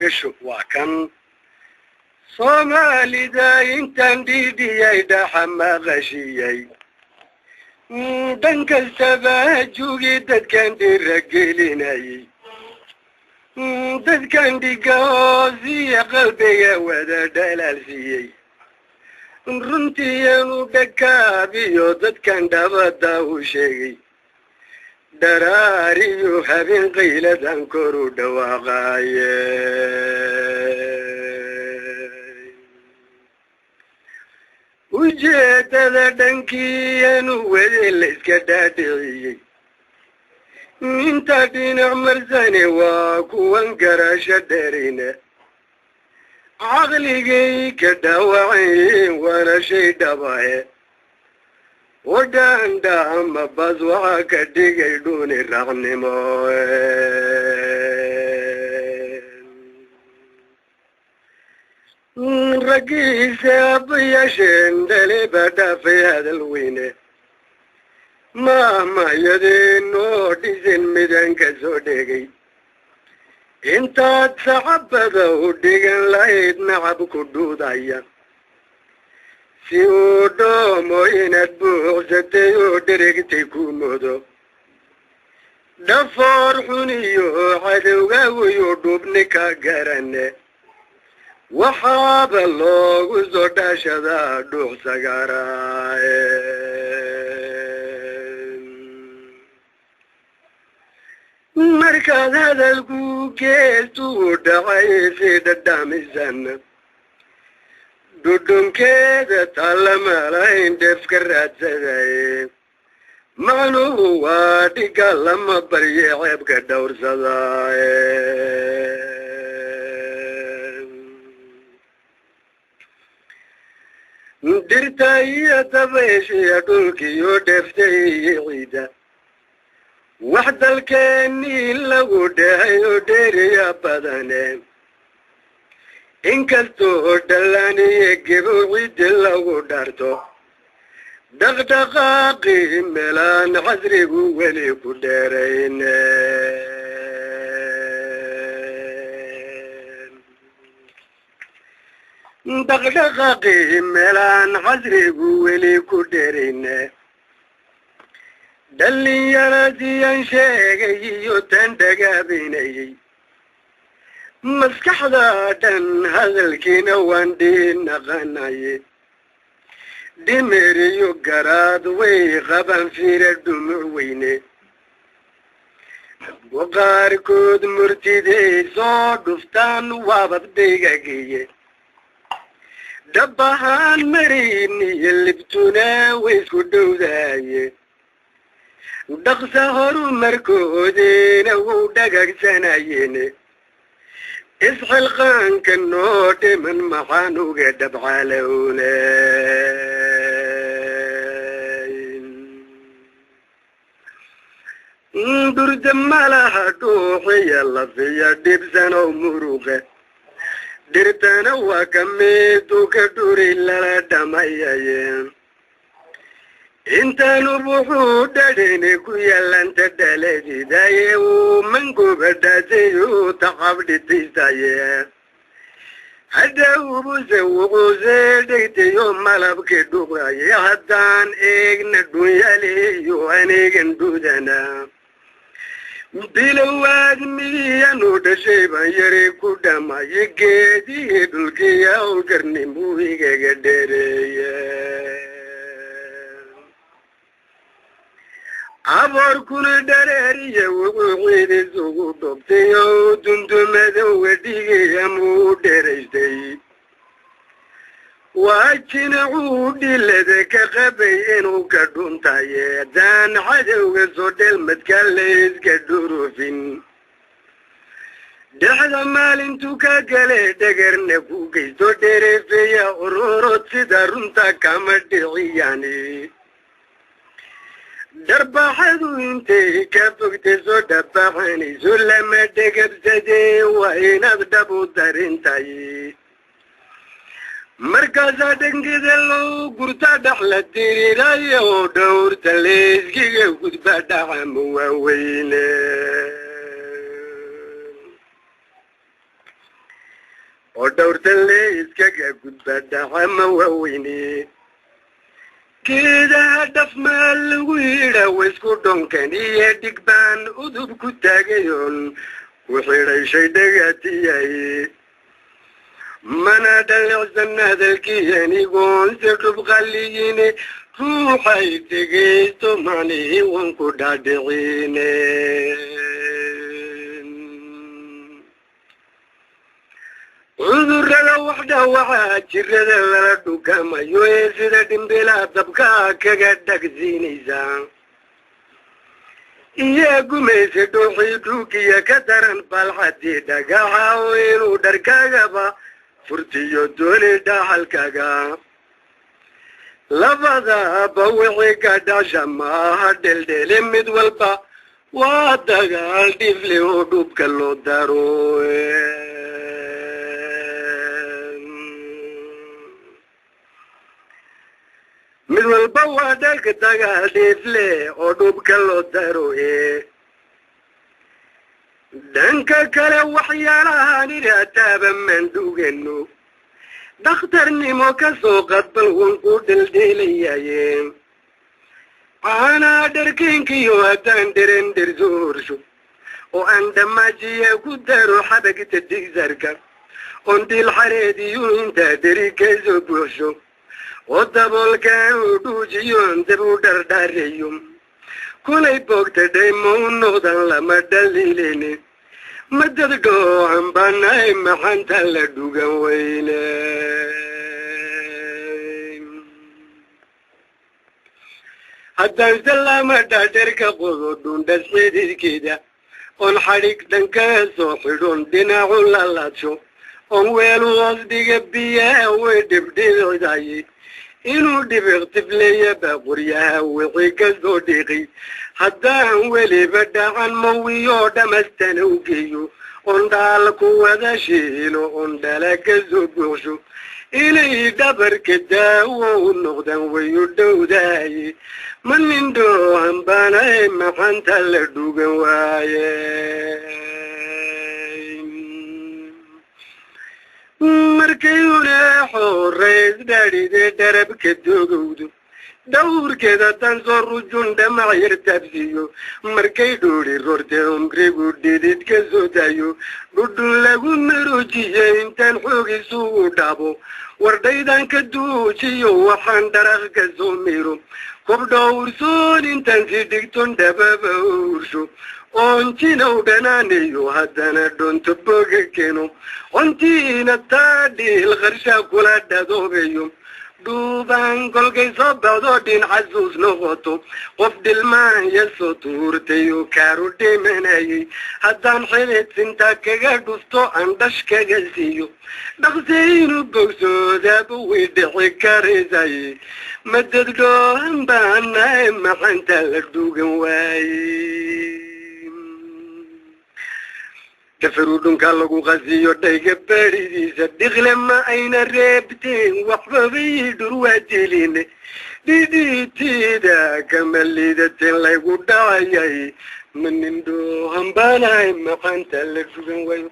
Gesho waa kan Soomaalida intaan dhiidhiyay dhaxa maqashiyey, dhan kastaba jugi dadkan dhiragelinayay, dadkan dhiga hoosiya qalbiga wada dhalaalsiiyey, runtiiyanu dhakaabiyo dadkan dhabada u sheegay, dharaariyo habeen qayladan koru dhawaaqaaye. Ujeedada dhankiiyanu wade la iska dhaadhiciyey inta dhinac marsane waa kuwan garasho dheerayna, caqligay ka dhaawacayiin waana shay dhabahe wadhaandha ama bas waxaa ka dhigay dhuuni raacnimo. Raggiisa aabbayaasheen dhaliba dhaafay hadal weyne, maahmahyadeen oo dhisin midaan ka soo dhegay, intaad sacabada u dhigan lahayd nacab ku dhuudaya si uu dhoomo inaad buuxsatay oo dheregtay ku moodo, dhafoor xuniyo cadowgaaguyu dhubni ka garane, waxaaba loogu soo dhaashadaa dhuux sagaaraaye. Markaad hadalku geestuu dhacay si dhadhamisan dhudhunkeeda taalamalayn dheef ka raadsaday, macnuhu waa dhiga lama barye ceebka dhowrsadaaye. Dhirta iyo dabayshiya dhulkiyo dheeftay iyo ciida wax dalkeennii lagu dhehay oo dheeriya badane, inkastoo dhallaaniyo gebow ciiddi lagu dhaarto, dhaqdhaqaaqii meelaan casrigu weli ku dheerayne. Dhaqdhaqaaqii meelaan casrigu weli ku dheerayne, dhallinyaradiyaan sheegay iyo tan dhagaabinayay maskaxda dhan hadalkiina waan dhiinaqanaye, dhimiriyo garaad way qaban fiira dhumuc weyne, qaarkood murtiday soo dhuftaan waabad dhigageeye, dhabahaan marayniyo libtuna way isku dhowdaaye, dhaqsa horumarkoodiina wuu dhagaagsanayene, isxilqaanka noo dhiman maxaan uga dhabcalowne. Dhurda malaha dhuuxiya lafiya dhibsanow muruqa, dhirtana waa ka midu ka dhuri lala dhamayaye, intaanu wuxuu dhadhini ku yaalanta dhaladidaye, uu mangubadhasayu tacabdhitiisaye, hadda ubuse wuxuuse dhegtayo malabki dhuqaye, haddaan eegna dhunyaliyo anigan dhudana bilowaad miyanu dhashay baan yari ku dhamaye, geedihii dhulkiya howlkarnimuu igaga dheereeye. Aboorkuna dhareeriya wuxuu ciidis ugu dhobtay oo dundumadowga dhigay amuu dheeraystay, waa jinacuu dhilada ka qabay inuu ka dhuntaye, haddaan cadowga soo dheelmadka layska dhurufin, dhexda maalintu ka gale dhegarna ku geysto dherefeya ururod sida runta kama dhiciyani, darbaxadu intay ka fogtay soo dhabaxanayso lama dhegabsadee, waa inaad dhab u darintay, markaasaa dhengida loo gurta dhex la diriirayo oo dhowrta layskiga gudba dhacama waaweyne. Oo dhowrtan le iskaga gudba dhacama waaweyne. Geedaha dhafmaa lagu yidha waysku dhonkan iyo dhig baan udub ku taagayoon ku xidhay shay dhagaatiyay. Mana dhalicsan hadalkii anigoon si dhubqaliyine, ruuxay dhegaysto macnihii wan ku dhaadhicine. Cudurrada wax dhaawacaa jirada lala dhukamayo ee sida dhimbilaa dabka kaga dhagsiinaysa iyo gumaysa dhuuxii dhuugiya ka daran balxadii dhagaxa oo inuu dharkaagaba furtiyo dooni dhaxalkaga. Labadaba wixii ka dhasha maaha dheldhele, mid walba waa dagaal dhifle oo dhubka loo daro. Mid walba waa dhag dagaal dhiifle oo dhubka loo daro. E Dhanka kale waxyaalahaan idhaataaba mandhugano dhakhtarnimo ka soo qadbal wan ku dheldheelayaye. Caanaa dharkiinkiyo haddaan dheren dhersoorsho oo aan dhammaajiya ku daro xabagta digsarka oon dhiil xareediyo intaa dheri kasoo buuxsho oo daboolkaan u dhuujiyoon dab u dhardhareeyo, kulay boogta dhaymo u noqdan lama dhaliilene. Madad dhoohan banaay maxanta la dhugan weyne. Haddaan salaama dhaadheer ka qodo dhundhas xididkeeda oon xadhig dhankaa soo xidhon dhinacu lalaadsho oon weel hoos dhiga biyaha way dhibdhibicdaye inuu dhibiq tifleeyaba qoryaha wixii ka soo dhiiqay. Haddaan weliba dhacan mawiyoo dhamastana u geeyo oon dhaal ku wada shiilo oon dhala ka soo buuxsho, inay dhabarka daawo u noqdaan wayu dhowdaye. Ma nin dhoohan baanahay maxanta la dhugan waaye? Markay uneexorays dhadhide dharabka doogowdo dhawrkeeda tan soo rujun dhamac yar taabsiiyo, markay dhoori rorte umrigu dhidid ka soo daayo, dhudhun lagu marojiye intaan xoog isugu dhabo, wardhaydan ka duujiyo waxaan dharaq ka soo miro, kob dhowrsoon intaan si dhigton dhababa ursho oon jinow dhanaanayo, haddana dhonto boga keeno contiina taa dhiil qarsha kula dhadoobayo, dhuubaan kolkay soo baxdo dhin xasuus noqoto qof dhilmaanya soo tuurtayo kaaru dhimanayay, haddaan xidid sinta kaga dhufto aan dhash kaga siiyo, dhaqse inuu bogsoodaaba way dhici karaysaye. Madad dhoohan baanahay maxanta la dhugan waaye? Dafaru dhunka lagu qasiyo dhayga beridiisa dhiqle ma ayna reebteen waxbabay dhur waa diline dhidhiitida kama liidateen laygu dhacayay. Ma nin dhoohan baanahay maxanta la dhugan waayo?